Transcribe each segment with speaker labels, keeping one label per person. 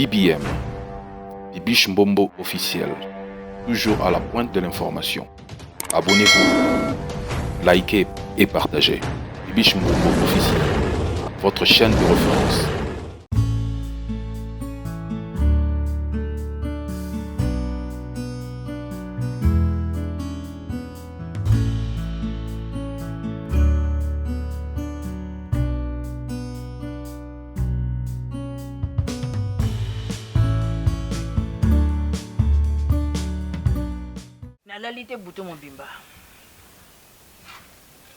Speaker 1: BBM, Bibiche Mbombo officiel, toujours à la pointe de l'information. Abonnez-vous, likez et partagez. Bibiche Mbombo officiel, votre chaîne de référence.
Speaker 2: Nalali te butu mobimba.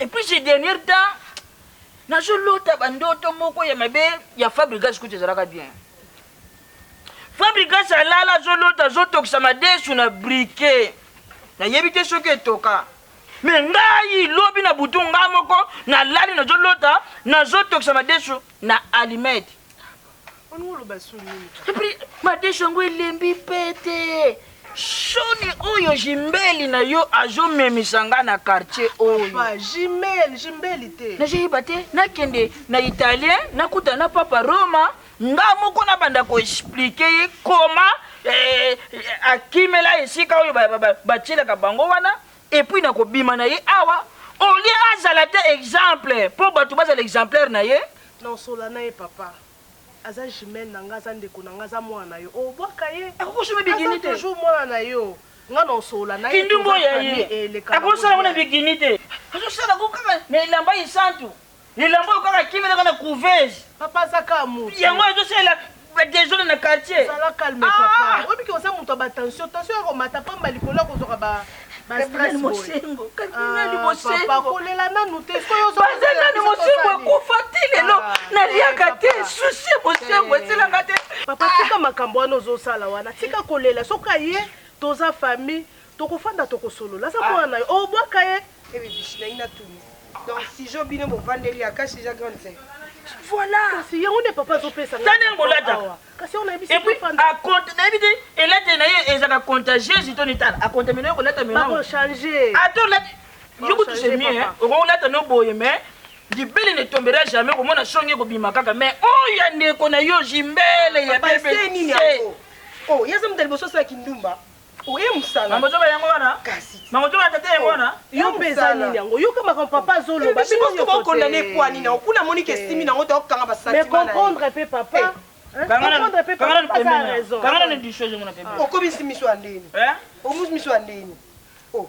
Speaker 2: Et puis ces derniers temps, nazolota bandoto moko ya mabe ya Fabregas kutu ezalaka bien. Fabregas alala azolota azotokisa madesu na briquet. Nayebi te soki etoka. Mais ngai lobi na butu ngai moko nalali nazolota nazotokisa madesu na allumette. Epuis madesu yango elembi pete. Soni oyo jimbeli na yo azomemisa nga na quartier oyo.
Speaker 3: Papa, jimel, jimbeli te.
Speaker 2: Nazoyeba te nakende na italien nakuta na papa Roma nga moko nabanda ko expliquer ye comment eh, akimela esika oyo batielaka bango wana epuis nakobima na ye awa olie azala te exemple mpo bato bazala exemplaire na ye.
Speaker 3: Naosola na ye papa. Aza jumelle na nga aza ndeko na nga aza mwana na yo obwaka ye
Speaker 2: akokosomba bikini
Speaker 3: aza
Speaker 2: te
Speaker 3: toujours mwana na yo nga na osolola na ye
Speaker 2: kindumbu
Speaker 3: toza
Speaker 2: oyo ya
Speaker 3: famille
Speaker 2: ye
Speaker 3: eleka nango
Speaker 2: akosala ngo na
Speaker 3: bien.
Speaker 2: bikini te azosala ngo kaka na elamba esantu elamba oyo kaka akimelaka na couveuse
Speaker 3: Papa aza kaka mutu.
Speaker 2: Yango ezosalela ba desordre na quartier.
Speaker 3: Zala calme
Speaker 2: Ah!
Speaker 3: papa. Oyebi ke oza mutu ya ba tension, tension ya komata pamba likolo ya kozwaka ba ba
Speaker 2: Cardinal
Speaker 3: stress boye.
Speaker 2: Mosengo, Cardinal
Speaker 3: Ah,
Speaker 2: Mosengo.
Speaker 3: papa kolela nanu te. Sikoyo ozo
Speaker 2: Baza nanu
Speaker 3: biso
Speaker 2: Mosengo
Speaker 3: tosali.
Speaker 2: akufa ti lelo
Speaker 3: Ah,
Speaker 2: naliaka
Speaker 3: eh,
Speaker 2: te
Speaker 3: papa.
Speaker 2: souci ya Mosengo
Speaker 3: Eh.
Speaker 2: esilanga te.
Speaker 3: Papa tika makambo wana ozosala wana, tika kolela. Soki aye toza famille, tokofanda tokosolola. Aza mwana na yo, obwaka ye.
Speaker 4: Eh bibiche nalingi natuna donc sujet bino bovandeli ya cache déjà grande sœur.
Speaker 2: Voilà.
Speaker 3: Kasi yango nde papa azopesa nga.
Speaker 2: Tala ndenge bolataka.
Speaker 3: Awa. Kasi yango nayebisi
Speaker 2: Et puis
Speaker 3: tofanda.
Speaker 2: a nayebi te elate na ye ezalaka contagieuse to nitala acontamine yo kolata
Speaker 3: Bako
Speaker 2: melange.
Speaker 3: changer.
Speaker 2: Ata olati yo kutu c'est
Speaker 3: changer,
Speaker 2: mieux hein.
Speaker 3: papa.
Speaker 2: Okolata no boye mais libele ne tombera jamais okomona songe ekobima kaka mais oyo ya ndeko na yo jimbele ya
Speaker 4: Papa ese nini
Speaker 2: BBC.
Speaker 4: yango? Oh, ye aza moto ya liboso asala kindumba. Oye musala.
Speaker 2: Mambo zoba yango wana.
Speaker 4: Kasi.
Speaker 2: Mambo zoba tata yango wana.
Speaker 3: Yo mpe eza nini yango? Yoka makambo papa azoloba.
Speaker 4: Biso
Speaker 3: Bino
Speaker 4: nyonso
Speaker 3: nyonso
Speaker 4: bokondane
Speaker 3: te.
Speaker 4: po nini yango kuna amoni ke esimi nango te okanga ba
Speaker 3: Mais
Speaker 4: sentiment na ye.
Speaker 3: comprendre pe papa. Hein? Comprendre pe
Speaker 2: Kangana
Speaker 3: papa aza na
Speaker 2: pembeni.
Speaker 3: raison.
Speaker 2: Kangana na disho yango na pembeni.
Speaker 4: Okomisi miso ya ndeni.
Speaker 2: Eh?
Speaker 4: Okomisi miso ya ndeni. Oh.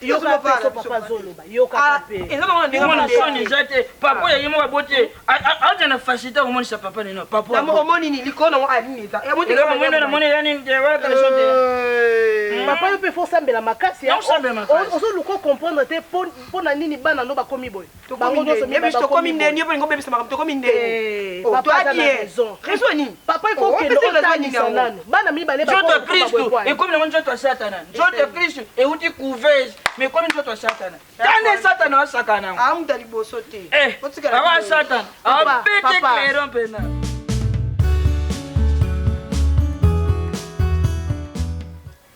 Speaker 3: Yoka pe so papa azoloba. Yoka
Speaker 4: Ah,
Speaker 3: pe.
Speaker 4: eza bango na ndenge
Speaker 2: Mwana
Speaker 4: mabe.
Speaker 2: soni eza te. Papa ya ye moko abote. Aza na facilité komonisa papa nino. Papa.
Speaker 4: Na moko omoni nini likolo nango ah nini eza. Ya moni
Speaker 2: Eloko moni na moni ya nini te wala kaleso te.
Speaker 4: Euh.
Speaker 3: Papa yo pe faut osambela makasi. hein.
Speaker 2: Osambela makasi.
Speaker 3: Ozoluka comprendre te po po na nini bana no bakomi boye. Bango nyonso mibale
Speaker 4: tokomi
Speaker 3: bakomi
Speaker 4: ndeni
Speaker 3: boye.
Speaker 4: yo mpe obebisa makambo tokomi
Speaker 3: Eh,
Speaker 4: ndeni Oh,
Speaker 3: papa
Speaker 4: toi
Speaker 3: aza na
Speaker 4: bien
Speaker 3: raison.
Speaker 4: raison nini
Speaker 3: Papa il faut
Speaker 4: Oh,
Speaker 3: okende
Speaker 4: opesi raison nini
Speaker 3: otalisa
Speaker 4: yango
Speaker 3: nanu. Bana mibale
Speaker 2: Nzoto ya
Speaker 3: bakomi boye
Speaker 2: Kristu
Speaker 3: boye.
Speaker 2: ekomi nango nzoto ya Satana. Nzoto ya Kristu euti couveuse mais ekomi nzoto ya Satana. Tande Satana asakana nango.
Speaker 4: ah moto ya liboso te
Speaker 2: Eh,
Speaker 4: Otikala
Speaker 2: awa
Speaker 4: boye.
Speaker 2: Satana.
Speaker 3: Papa,
Speaker 2: Abete
Speaker 3: papa.
Speaker 2: clairon pena.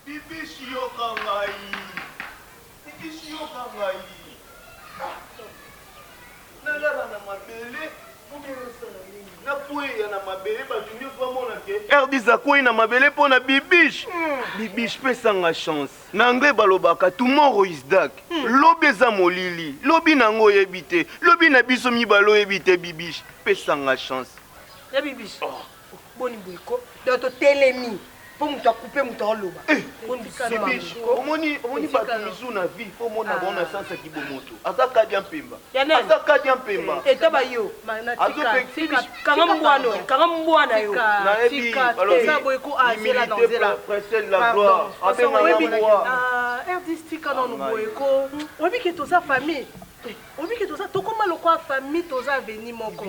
Speaker 5: Bibishi yoka ngai. Bibishi yoka ngai. Nalala na mabele nakweya na mabele bato nyonso bamona ke rdis akwei na mabele mpo na bibiche bibiche pesanga chance na anglais balobaka tomorrow is dark lobi eza molili lobi nango oyebi te lobi na biso mibale oyebi te bibiche pesanga chance
Speaker 2: Ya bibishi.
Speaker 4: boni boye ko donc totelemi mpo moto akupe moto aoloba boni biso
Speaker 5: Bibiche, omoni omoni bato misu na vie fo omona bango na sansa kibomoto aza kadi ya mpemba
Speaker 4: Ya nani?
Speaker 5: aza kadi ya mpemba
Speaker 4: eta bayo
Speaker 3: Ma- na tika,
Speaker 5: Azope-
Speaker 3: tika,
Speaker 4: kanga
Speaker 3: tika
Speaker 4: mbwana oyo
Speaker 3: pardon.
Speaker 4: kanga mbwana yo
Speaker 3: Tika,
Speaker 5: nayebi
Speaker 3: tika,
Speaker 5: balobi
Speaker 3: eza boye ko ah, zela na
Speaker 5: humilité
Speaker 3: nzela.
Speaker 5: précède la
Speaker 3: Pardon.
Speaker 5: gloire abenganga
Speaker 3: Oyebi-
Speaker 5: mbwa
Speaker 3: Ah, RDC tika nanu boye ko. Oyebi ke toza famille. Oyebi ke toza tokoma lokola famille toza avenue moko.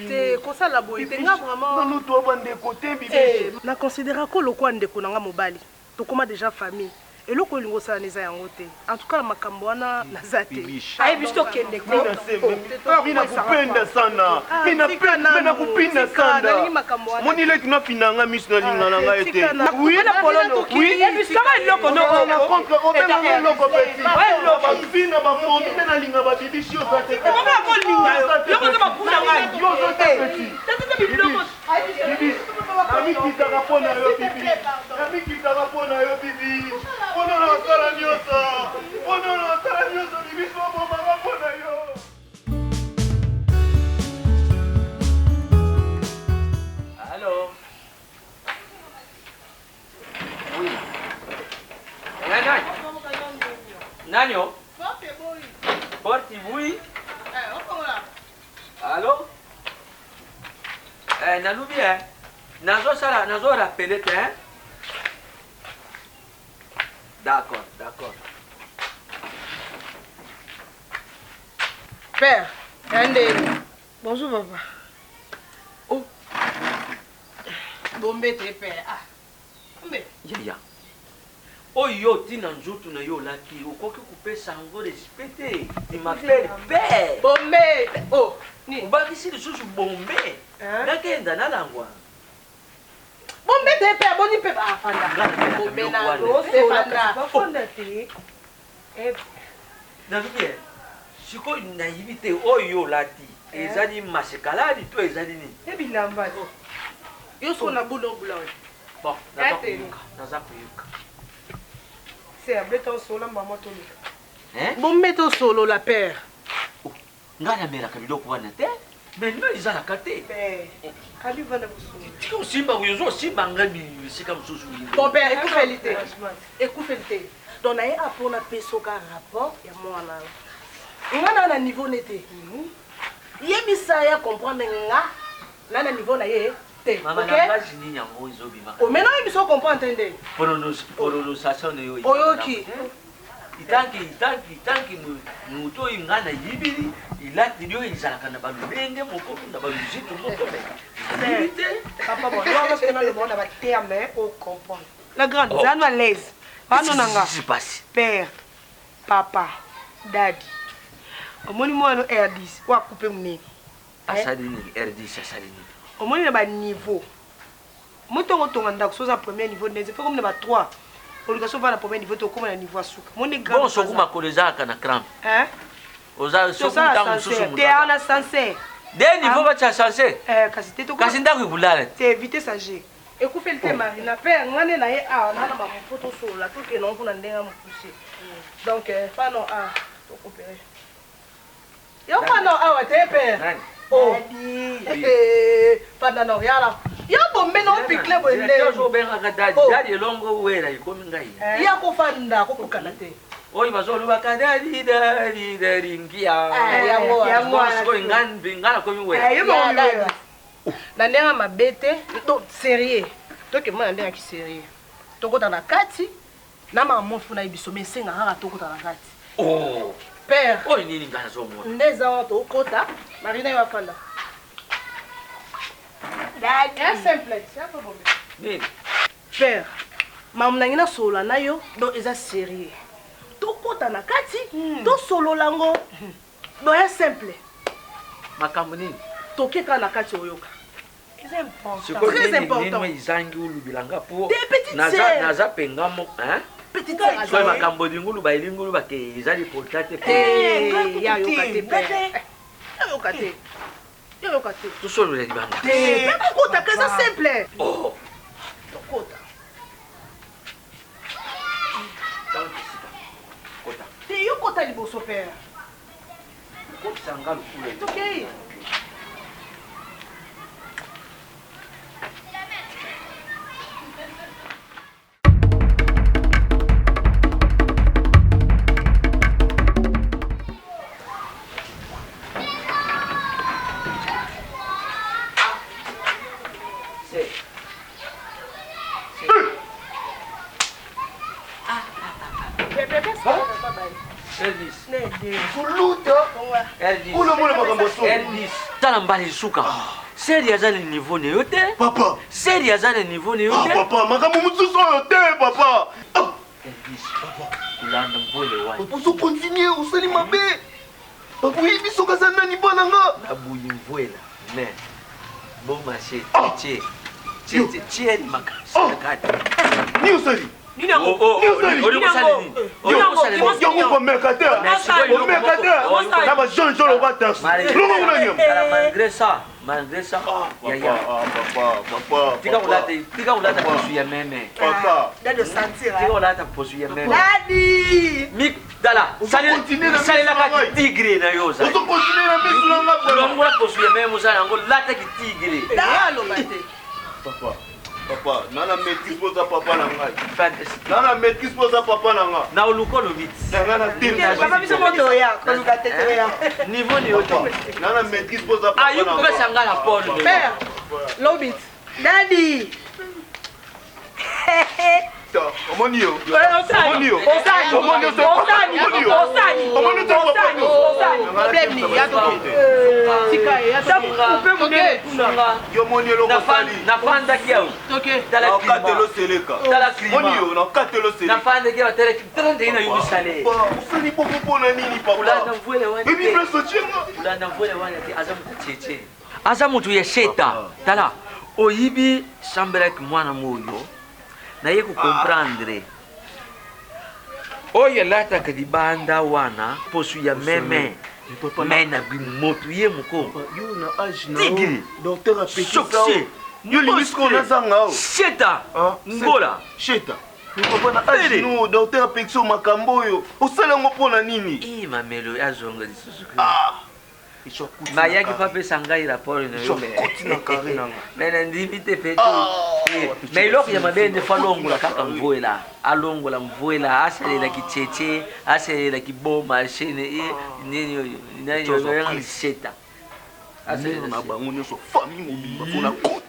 Speaker 3: Te kosala boye te nga vraiment
Speaker 5: nanu toa bandeko te
Speaker 3: Eh,
Speaker 5: bibiche
Speaker 3: na considéra ko lokola ndeko na nga mobali tokoma déjà famille eloko olingi osala na eza yango te en tout cas na makambo wana naza te
Speaker 5: bibiche
Speaker 4: aye biso tokende ko
Speaker 5: Mina sembe, mina kupenda sana
Speaker 3: Ah,
Speaker 5: mina
Speaker 3: tika
Speaker 5: pe-
Speaker 3: nanu,
Speaker 5: mina kupinda
Speaker 3: tika,
Speaker 5: sana
Speaker 3: nalingi makambo wana
Speaker 5: moni leki nafinanga miso nalinga na ngai te
Speaker 3: tika nanu.
Speaker 5: Oui,
Speaker 4: na polono
Speaker 5: oui.
Speaker 4: ebisaka eloko no
Speaker 5: Na contre obenganga eloko peti bafina bamomi nde nalinga babibishi oza te
Speaker 4: mama akolinga yo yoko oza bakunda ngai
Speaker 5: Yo oza te peti
Speaker 4: tata biloko
Speaker 5: Bibishi, namikisi. Namikitaka mpo na yo bibi. Namikitaka mpo na yo bibi. Mpo na nasala nyonso. Mpo na nasala nyonso bibi sobomaka mpo na yo.
Speaker 6: Allô Oui. Nani? Nani o? Porte boyi. Allô? Eh, nalobi eh. Nazosala, nazo rappeler te hein? D'accord, d'accord.
Speaker 3: Père, yande. Bonjour papa. Oh. Bombe te père. Ah. Bombe.
Speaker 6: Yaya. Oyo yo ntina nzoto na yo olati okoki kopesa yango respect te. Tu m'appelles père.
Speaker 3: Bombe. Oh. Ni.
Speaker 6: Obakisi lisusu bombe. Nakenda nalangwa.
Speaker 3: Bombe te père, boni pe ah fanda. Bombe na fanda.
Speaker 4: Bafanda te.
Speaker 6: Nalobi eh, sikoyo nayebi te oyo yo olati ezali masekaladi to ezali nini?
Speaker 4: E bilamba te.
Speaker 3: Yo soko na bula obula oyo.
Speaker 6: Bon, naza koyoka, naza koyoka.
Speaker 4: Se abeta osola mama toleka.
Speaker 6: Hein?
Speaker 3: Bombe tosolola père.
Speaker 6: Oh, ngai namelaka biloko wana te. Mais non, ezalaka te.
Speaker 4: Kali vanda kosolola.
Speaker 6: Tika osimba oyo ozosimba ngai bisika mosusu.
Speaker 3: Bon père, ekufeli te. Ekufeli te. Donc naye awa mpo napesoka rapport ya mwana. Nga na na niveau ne te. Yebisa ya comprendre nga na na niveau na ye te.
Speaker 6: Mama
Speaker 3: Ok?
Speaker 6: langage nini yango ezobima?
Speaker 3: Omena oyebisa o comprendre te nde.
Speaker 6: Prononciation na yo.
Speaker 3: Oyoki.
Speaker 6: Itanki itanki itanki moto oyo ngai nayibili elateli oyo ezalaka na balolenge moko na baluzitu moko me nayibi te.
Speaker 4: Papa bon, wana soki naloba na ba terme o comprendre. La grande, oh. Zanu à l'aise. Pano nanga. Père, papa, daddy. Omoni mwana R10, wa coupe munene.
Speaker 6: Asali nini R10 asali nini?
Speaker 4: Omoni na ba niveau. Moto ngo tonga ndako soza premier niveau ndenze, faut comme na ba 3. Oluka so va na premier niveau to koma na niveau suka. Moni
Speaker 6: grand. Bon soku makolo ezalaka na crampe.
Speaker 4: Hein?
Speaker 6: Oza soku ntango mosusu
Speaker 4: moto. Te ana censé.
Speaker 6: De niveau ba tia censé.
Speaker 4: Eh kasi te to.
Speaker 6: Kasi ndako ekulala.
Speaker 4: Te vitesse âgée.
Speaker 3: Ekufeli te Marina père nga nde naye awa na na makambo tosolola tokende yango kuna ndenge ya mokuse donc fano a tokopere yo fano awa te père oh fanda no yala yo bombe na opikle boye nde
Speaker 6: obengaka dadi dadi elongo wera ekomi ngai
Speaker 3: ya kofanda kokokana te
Speaker 6: oyo bazolobaka dadi dadi dadi ngia
Speaker 3: yango
Speaker 6: sikoyo ngai nakomi wera
Speaker 3: na ndenge ya mabe te to sérieux tokemona na ndenge ya kisérieux tokota na kati na mama mofu na ye biso me esenga kaka tokota na kati
Speaker 6: oh.
Speaker 3: père
Speaker 6: oyo nini ngai nazomona
Speaker 3: nde eza wana tokota marina yo afanda simple
Speaker 6: nini
Speaker 3: père mamu nangi nasolola na yo donc eza sérieux tokota na kati tosolola ngo donc ya simple
Speaker 6: makambo nini
Speaker 3: toke kaka na kati oyoka
Speaker 4: Eza important.
Speaker 3: Très important.
Speaker 6: Nini ezangi olobela nga po
Speaker 3: Te petite sœur.
Speaker 6: naza penga moko hein?
Speaker 3: Petite sœur
Speaker 6: Soki makambo olingi oloba elingi oloba ke eza liporta te
Speaker 3: Te, ya yoka te père. Ya yoka te. Ya yoka te.
Speaker 6: Tosolola libanda.
Speaker 3: Te, pe kokota ka eza simple.
Speaker 6: Oh.
Speaker 3: Tokota.
Speaker 6: Kota.
Speaker 3: Te yo kota liboso père.
Speaker 6: Kotisa nga lokula.
Speaker 3: Tokei.
Speaker 5: Kuluta. Kuna mona makambo
Speaker 6: solo. Tala mbala esuka. Seri aza na niveau na yo te.
Speaker 5: Papa.
Speaker 6: Seri aza na niveau na yo te.
Speaker 5: Papa, makambo mosusu oyo te, papa.
Speaker 6: Elvis, papa, kolanda mvole wana.
Speaker 5: Ozo continuer osali mabe. Papa, oyebi soki aza nani mpo na nga.
Speaker 6: Naboyi mvwela, mais bon marché, tie. Tie, tie makasi na kati.
Speaker 5: Ni osali.
Speaker 6: Nini yango?
Speaker 5: Yango komeka te. Omeka te. Na ba jeune jeune loba taxi. Longo kuna nyama.
Speaker 6: Malgré ça. Malgré ça,
Speaker 5: Ah, papa,
Speaker 6: yaya.
Speaker 5: ah, papa, papa,
Speaker 6: Tika
Speaker 5: papa.
Speaker 6: kolata, tika kolata
Speaker 5: Papa.
Speaker 6: posu ya meme.
Speaker 5: Papa.
Speaker 4: Dadi osentir
Speaker 6: Tika kolata posu ya meme.
Speaker 4: dadi
Speaker 6: Mi tala,
Speaker 5: Ozo continuer na miso
Speaker 6: salelaka
Speaker 5: na ngai.
Speaker 6: kitigre na yo ozali.
Speaker 5: Ozo continuer na miso na nga vraiment.
Speaker 6: Longola posu ya meme oza yango, lata kitigre.
Speaker 3: aloba te.
Speaker 5: Papa, papa, na maîtrise mpo oza papa na ngai.
Speaker 6: Fantastique.
Speaker 5: Na maîtrise mpo oza papa na nga.
Speaker 6: Na oluka olobi ti.
Speaker 5: Na nga na telemi.
Speaker 4: Papa biso moto oya koluka te toya.
Speaker 6: Niveau ni yo te.
Speaker 5: Papa, na maîtrise mpo oza papa
Speaker 6: Ayi
Speaker 5: na nga.
Speaker 6: kopesa nga la pole.
Speaker 4: Père, lobit. Dadi.
Speaker 5: Ta, omoni yo.
Speaker 2: Osani,
Speaker 5: Omoni yo.
Speaker 2: osani,
Speaker 5: Omoni yo,
Speaker 2: osani,
Speaker 5: omoni yo.
Speaker 2: osani,
Speaker 5: Omoni yo,
Speaker 2: osani, osani.
Speaker 4: Problème ni ya toke. Tika ye ya toke.
Speaker 2: Coupe monene kuna.
Speaker 5: Yo omoni eloko osali.
Speaker 6: Nafandaki awa.
Speaker 3: Toke.
Speaker 6: Tala
Speaker 5: Nakatela
Speaker 6: climat.
Speaker 5: oseleka.
Speaker 6: Tala climat.
Speaker 5: Omoni yo, nakatela oseleka.
Speaker 6: Nafandaki awa, tala tala ndenge nayebisale.
Speaker 5: Papa, osali bongo mpona nini
Speaker 6: Kolanda
Speaker 5: papa?
Speaker 6: mvwele wana
Speaker 5: Ebi
Speaker 6: te.
Speaker 5: place otie nga.
Speaker 6: Kolanda mvwele wana te, aza moto tietie. Aza moto ya sheta. Tala, oyibi sambelaki mwana moyo naye kocomprendre oyo alataka libanda wana posu ya meme me na moto ye moko
Speaker 5: Yo na age na
Speaker 6: Tigre.
Speaker 5: yo, docteur apekisa
Speaker 6: Succès.
Speaker 5: yo. Yo lingi sikoyo nazanga o.
Speaker 6: Sheta
Speaker 5: Ah,
Speaker 6: ngola
Speaker 5: Sheta. Mais papa na age
Speaker 6: Fere.
Speaker 5: no, docteur apekisa yo makambo oyo. Osala yango mpona nini?
Speaker 6: i mamelo azonga lisusu
Speaker 5: Ah.
Speaker 6: mayaki mpo apesa ngai rapport na yo
Speaker 5: Ekoti na carré na nga.
Speaker 6: me nandimi te pe
Speaker 5: Ah,
Speaker 6: te me eloko ya mabe nde fo alongola kaka mvwela alongola mvwela asalelaki tietie asalelaki boma chaine nini oyo nani oyo seta
Speaker 5: Mère na bango nyonso famille mobimba mpona kota.